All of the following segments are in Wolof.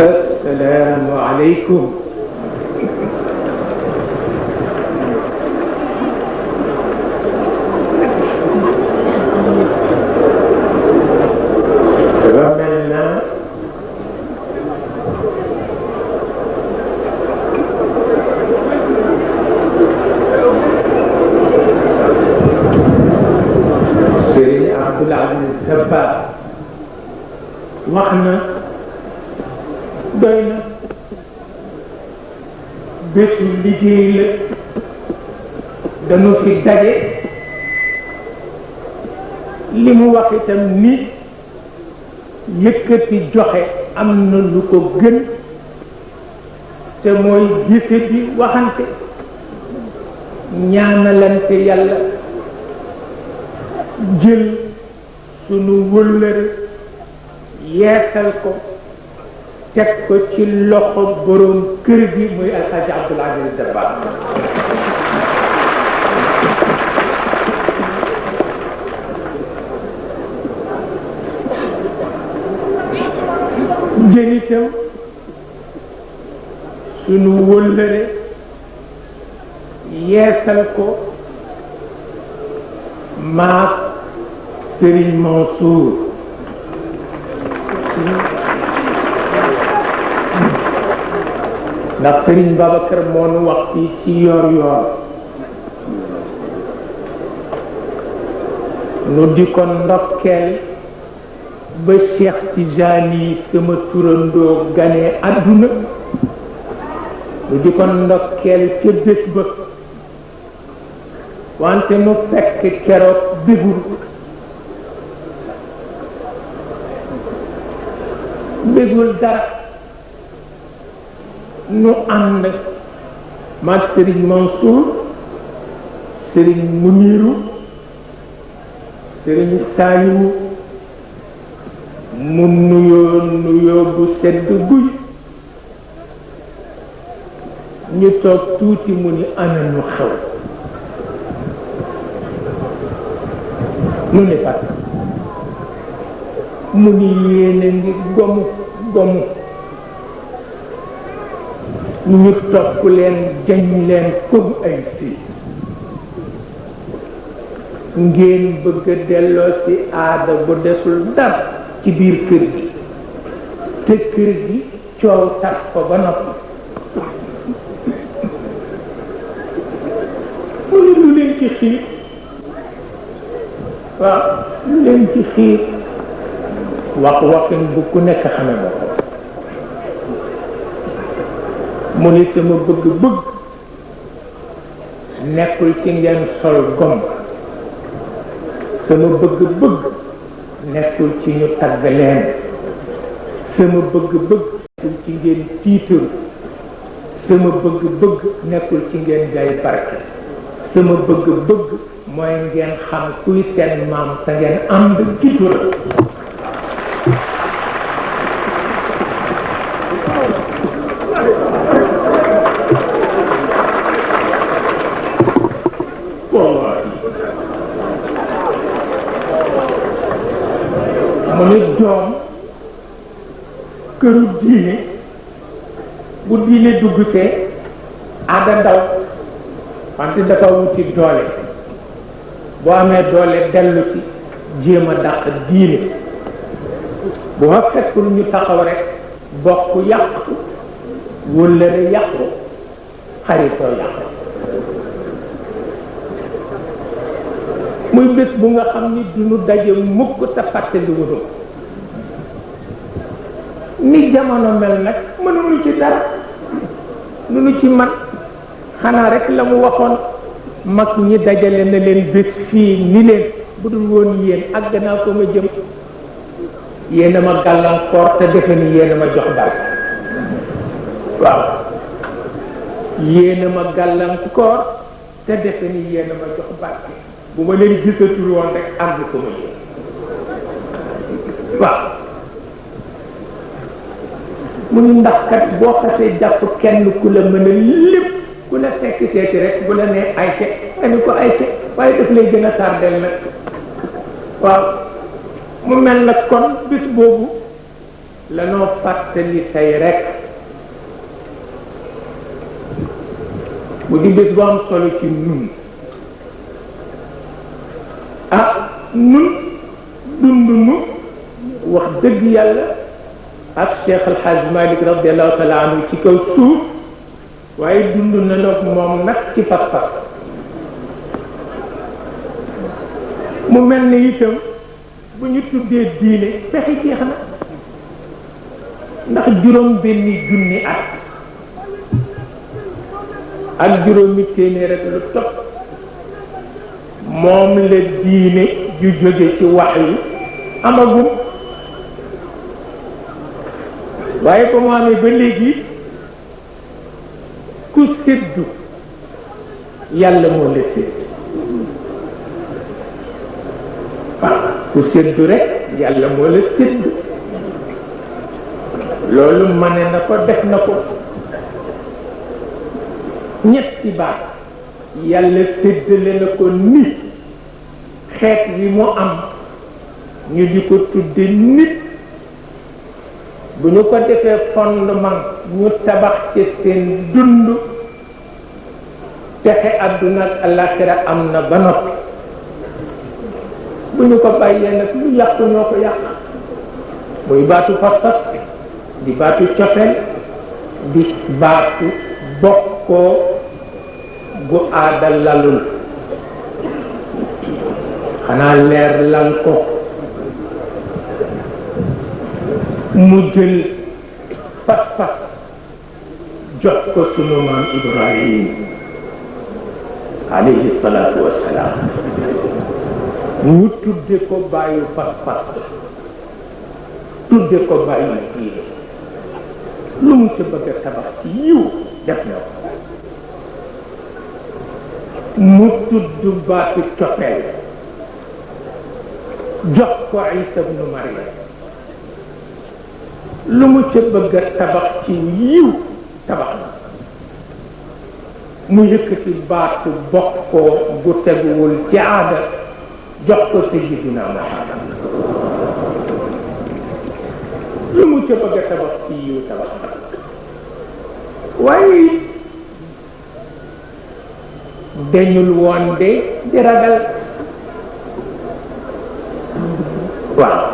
السلام عليكم. رملنا سيدي عبد العزيز الدباغ وحنا doy na bésu liggéey la dañu fi daje li mu wax itam ni yëkkati joxe am na lu ko gën te mooy gise bi waxante ñaanalante yàlla jël sunu wëllëre yeesal ko teg ko ci loxo borom kër gi muy alxaaji Abdul Aziz Dabakh jënitam sunu wëllëre yeesal ko maak Serigne Mansour ndax Serigne Babacar moo nu wax fii ci yoor yoor nu di ko ndokkeel ba Cheikh Tijani sama turandoo gane àdduna nu di ko ndokkeel ca bés ba wante nu fekk keroog bégul dara nu ànd maag Serigne Mansour Serigne Muniru Serigne Saliou mu nuyoo bu sedd guy ñu toog tuuti mu ni ana nu xew nu ne pat mu ni yéene ngi gomu ñu topp leen jañ leen comme ay fii ngeen bëgg a delloo ci aada bu desul dara ci biir kër gi te kër gi coow tax ko ba noppi mu ne lu leen ci xiir waaw lu leen ci xiir waxin bu ku nekk xame ba ko mu ni sama bëgg-bëgg nekkul ci ngeen sol gom sama bëgg-bëgg nekkul ci ñu tagg leen sama bëgg-bëgg nekkul ci ngeen tiitaru sama bëgg-bëgg nekkul ci ngeen jaay barke sama bëgg-bëgg mooy ngeen xam kuy seen maam te ngeen ànd jiitu la mu ni doom këru diine bu diine dugg see aada ndaw wante dafa wuti doole boo amee doole dellu si jéem a dàq diine bu ma fekkul ñu taxaw rek bokk yàqu wëllëre yàqu xaritoo yàqu muy bés bu nga xam ni duñu daje mukk te fàttali wuñu ni jamono mel nag mënuñu ci dara lu ci man xanaa rek la mu waxoon mag ñi dajale na leen bés fii ni leen bu dul woon yéen àgg naa ko ma jëm yéen a ma gàllankoor te defe ni yéen a ma jox dara waaw yéen a ma gàllankoor te defe ni yéen a ma jox barke bu ma leen gisatul woon rek àgg ko ma jëm waaw mu ni ndax kat boo xasee jàpp kenn ku la mën a lépp ku la fekk seeti rek bu la nee ayce nga ni ko ayce waaye daf lay gën a tardel nag waaw mu mel nag kon bis boobu lanoo fàttali tey rek bu di bés bu am solo ci nun nun dundunu wax dëgg yàlla ak Cheikh El Hadj Malick radiallahu taala anhu ci kaw suuf waaye dund na nag moom nag ci pas-pas mu mel ni itam bu ñu tuddee diine pexe jeex na ndax juróom benni junni at ak juróomi téeméer ak lu topp moom la diine ju jóge ci wax yi amagum waaye ba mu amee ba léegi ku séddu yàlla moo la sédd waaw ku séddu rek yàlla moo la sédd loolu mane na ko def na ko ñetti baat yàlla séddale na ko nit xeet wi mu am ñu di ko tudde nit bu ñu ko defee fondement ñu tabax ci seen dund texe àdduna ak àllaaxira am na ba noppi bu ñu ko bàyyee nag lu yàqu ñoo ko yàq muy baatu pas-pas di baatu cofeel di baatu bokkoo gu aada lalul xanaa leer lal ko mu jël pas-pas jox ko sunu maam Ibrahim alayhi salaatu wassalaam mu tudde ko bàyyu pas-pas tudde ko bàyyu diine lu mu ca bëgg a tabax ci yiw def na ko mu tudd baatu cofeel jox ko Isa ibnu Maryam lu mu ca bëgg a tabax ci yiw tabax na mu yëkkati baatu bokkoo gu teguwul ci aada jox ko sayyidina Muhammad lu mu ca bëgg a tabax ci yiw tabax na waaye dañul woon de di ragal waaw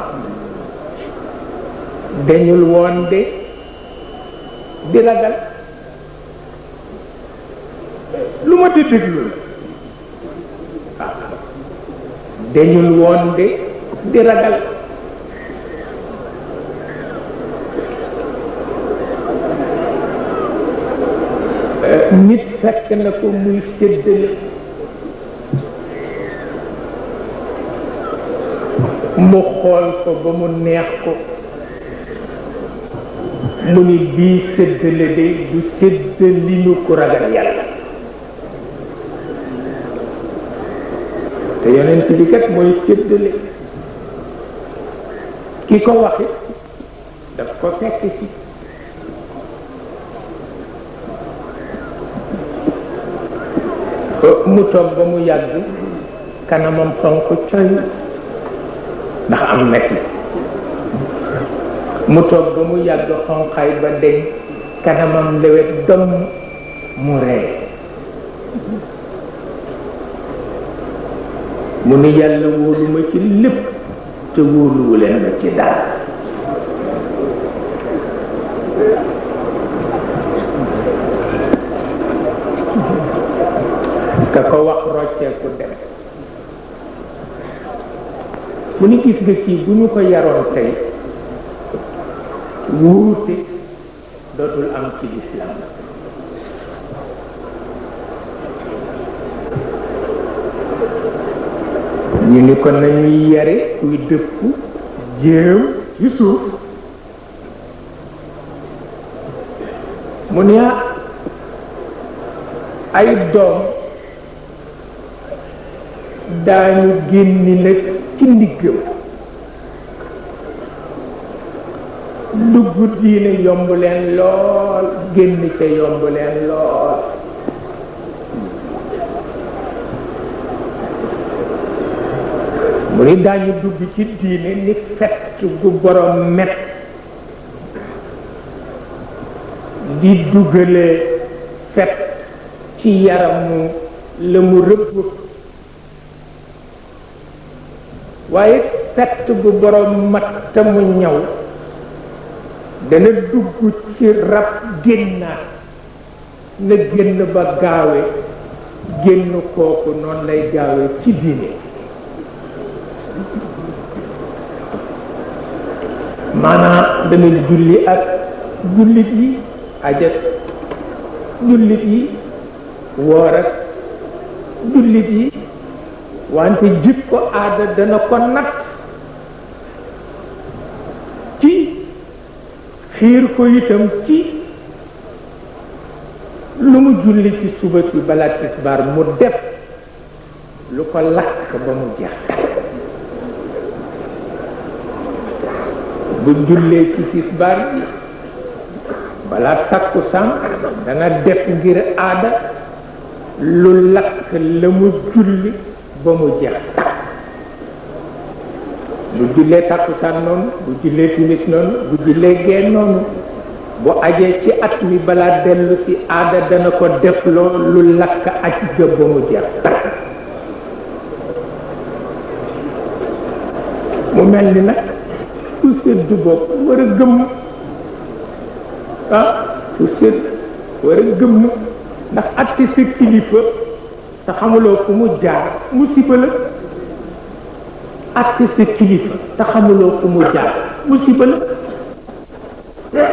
dañul woon de di ragal lu ma di déglu la waaw dañul woon de di ragal nit fekk na ko muy séddale mu xool ko ba mu neex ko mu ni bii séddale de du séddalinu ku ragal yàlla te yonent bi kat mooy séddale ki ko waxe daf ko fekk ci mu toog ba mu yàgg kanamam xonq coy ndax am metti mu toog ba mu yàgg xonqaay ba deñ kanamam lewet domm mu ree mu ni yàlla wóoluma ci lépp te wóoluwuleen ma ci dara ka ko wax rocceeku dem mu ni gis nga kii bu ñu ko yaroon tey wuute dootul am ci lislaam ñu ni ko nañuy yare kuy dëpp jéew ci suuf mu ni ay doom daañu génni nag ci ndiggam dugg diine yomb leen lool génn ca yomb leen lool mu ni daañu dugg ci diine ni fett gu borom met di dugale fet ci yaramu la mu rëbb waaye fett bu borom mat te mu ñaw dana dugg ci rab génnaat na génn ba gaawe génn kooku noonu lay gaawe ci diine maanaam dana julli ak jullit yi ajat jullit yi woor ak jullit yi wante jikko aada dana ko natt ci xiir ko itam ci lu mu julli ci suba si balaa tisbaar mu def lu ko lakk ba mu jeex bu jullee ci tisbaar bi balaa takkusaan dana def ngir aada lu lakk la mu julli ba mu jeex bu jullee takkusaan noonu bu jullee timis noonu bu jullee gee noonu bu ajee ci at mi balaa dellu ci aada dana ko def loo lu lakk aj ga ba mu jeex mu mel ni nag ku sedd bopp war a gëmm ku sedd war a gëmm ndax atti sa kilifa te xamuloo fu mu jaar musiba la atti sa kilifa te xamuloo fu mu jaar musiba la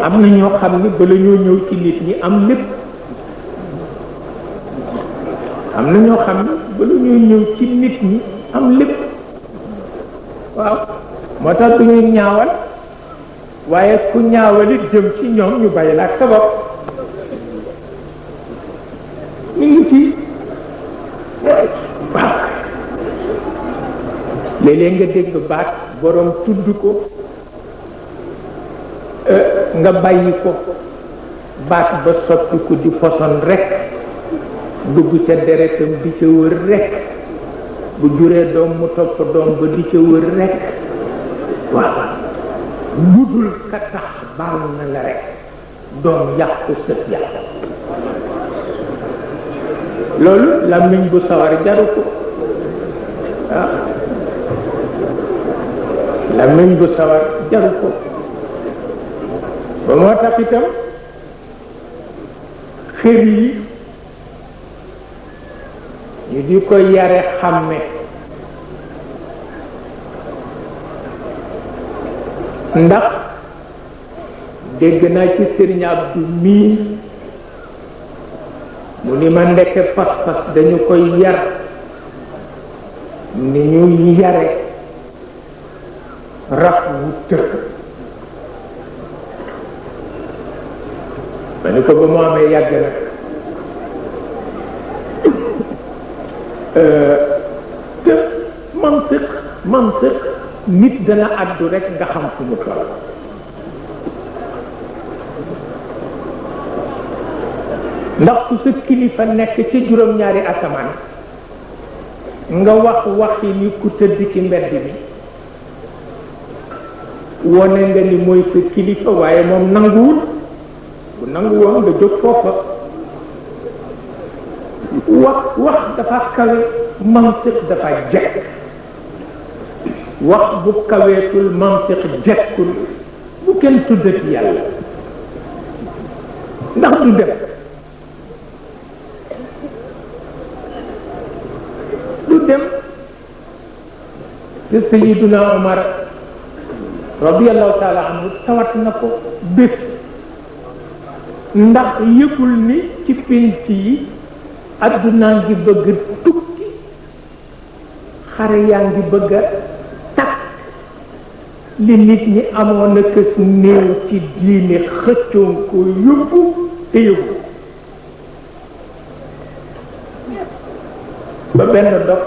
am na ñoo xam ni bala ñoo ñëw ci nit ñi am lépp am na ñoo xam ni bala ñoo ñëw ci nit ñi am lépp waaw moo tax du ñuy ñaawal waaye ku ñaawalit jëm ci ñoom ñu bàyyi la ak sa bopp ñu ngi ci waaw léeg-léeg nga dégg baat borom tudd ko nga bàyyi ko baat ba soppi ko di poson rek dugg ca deretam di ca wër rek bu juree doom mu topp doom ba di ca wër rek waaw budul ka tax baal na la rek doom yàqu sët yàqu loolu làmmiñ bu sawar jaru ko ah làmmiñ bu sawar jaru ko ba moo tax itam xër yi ñu di ko yare xàmme ndax dégg naa ci Sëriñ Abdu mii mu ni ma ndeke pas-pas dañu koy yar ni ñuy yare raf wu tëkk ba ni ko ba mu amee yàgg na te mantiq nit dana àddu rek nga xam fu mu toll ndax ku sa kilifa nekk ci juróom-ñaari asamaan nga waxi ni ku tëdd ci mbedd bi wone nga ni mooy sa kilifa waaye moom nanguwul bu nangu woon nga jóg foofa wax dafa kawe mantiq dafa jekk wax bu kaweetul mantiq jekkul bu kenn tuddati yàlla ndax du dem te Sayyiduna Umar radiyallahu taala anhu tawat na ko bés ndax yëgul ni ci pénc yi addunaa ngi bëgg tukki xare yaa ngi bëgg a takk li nit ñi amoon a kës néew ci diine xëccoon ko yóbbu te yóbbu ba benn dox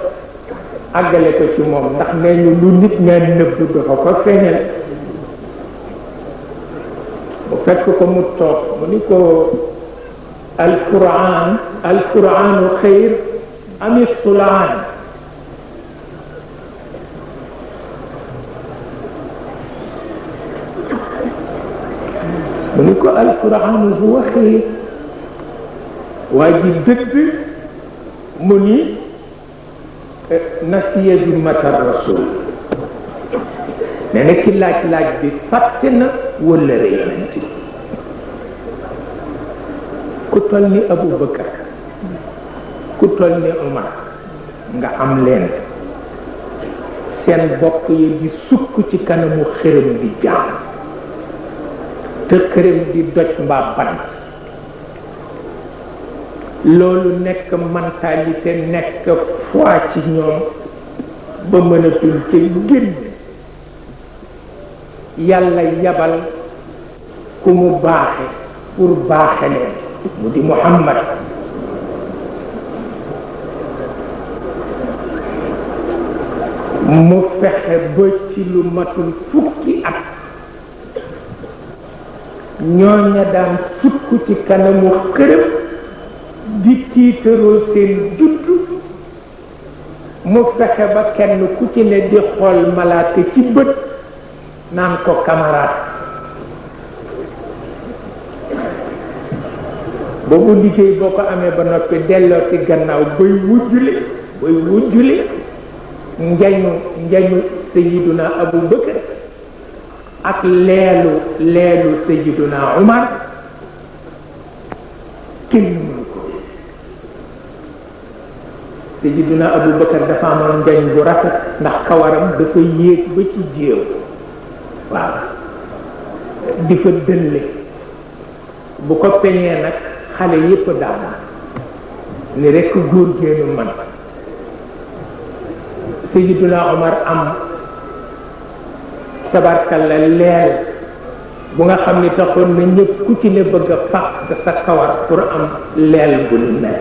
àggale ko ci moom ndax nee ñu lu nit ñaa nëbb dafa ko feeñal mu fekk ko mu toog mu ni ko alquranu xayr ami sulaan mu ni ko alquranu huwa xayr waa ji dëgg mu ni nasiya bi matar rasul nee na ci laaj bi fàtte na wala réyananti ku toll ni Aboubacar ku toll ni Omar nga am leen seen bokk yi di sukk ci kanamu xërëm di jaam te xërëm di doj mbaa bant loolu nekk mentalité nekk foi ci ñoom ba mënatul ca génn yàlla yabal ku mu baaxe pour baaxe leen mu di Muhammad mu fexe ba ci lu matul fukki at ñooña daan sukk ci kanamu xërëm di tiitaroo seen juddu mu fexe ba kenn ku ci ne di xool malaaka ci bët naan ko camarade boobu liggéey boo ko amee ba noppi delloo ci gannaaw bay wujjule njañu sayiduna Abu Bakar ak leelu sayiduna Umar kenn mënu ko sayiduna Abu Bakar dafa amoon njañ bu rafet ndax kawaram dafa yéeg ba ci jéew waaw di fa dëlle bu ko peñee nag xale yépp daana ni rekk góor géenu man Sayyiduna Omar am tabarkalla leel bu nga xam ni taxoon na ñëpp ku ci ne bëgg a fàq sa kawar pour am leel bu ni mel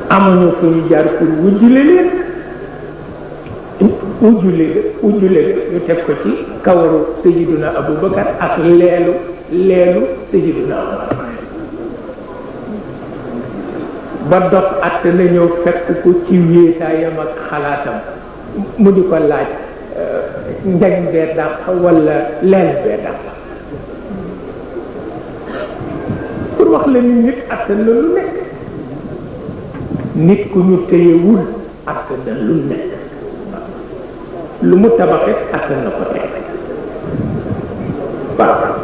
amuñu fu ñu jaar pour wujjule leen ñu teg ko ci kawaru Sayyiduna Abubakar ak leelu Sayyiduna Omar ba dox at na ñëw fekk ko ci wéetaayam ak xalaatam mu di ko laaj njañ bee dàq wala leel bee dàq pour wax la ni nit at na lu nekk nit ku ñu téyewul at na lu nekk lu mu tabaxee at na ko teg waaw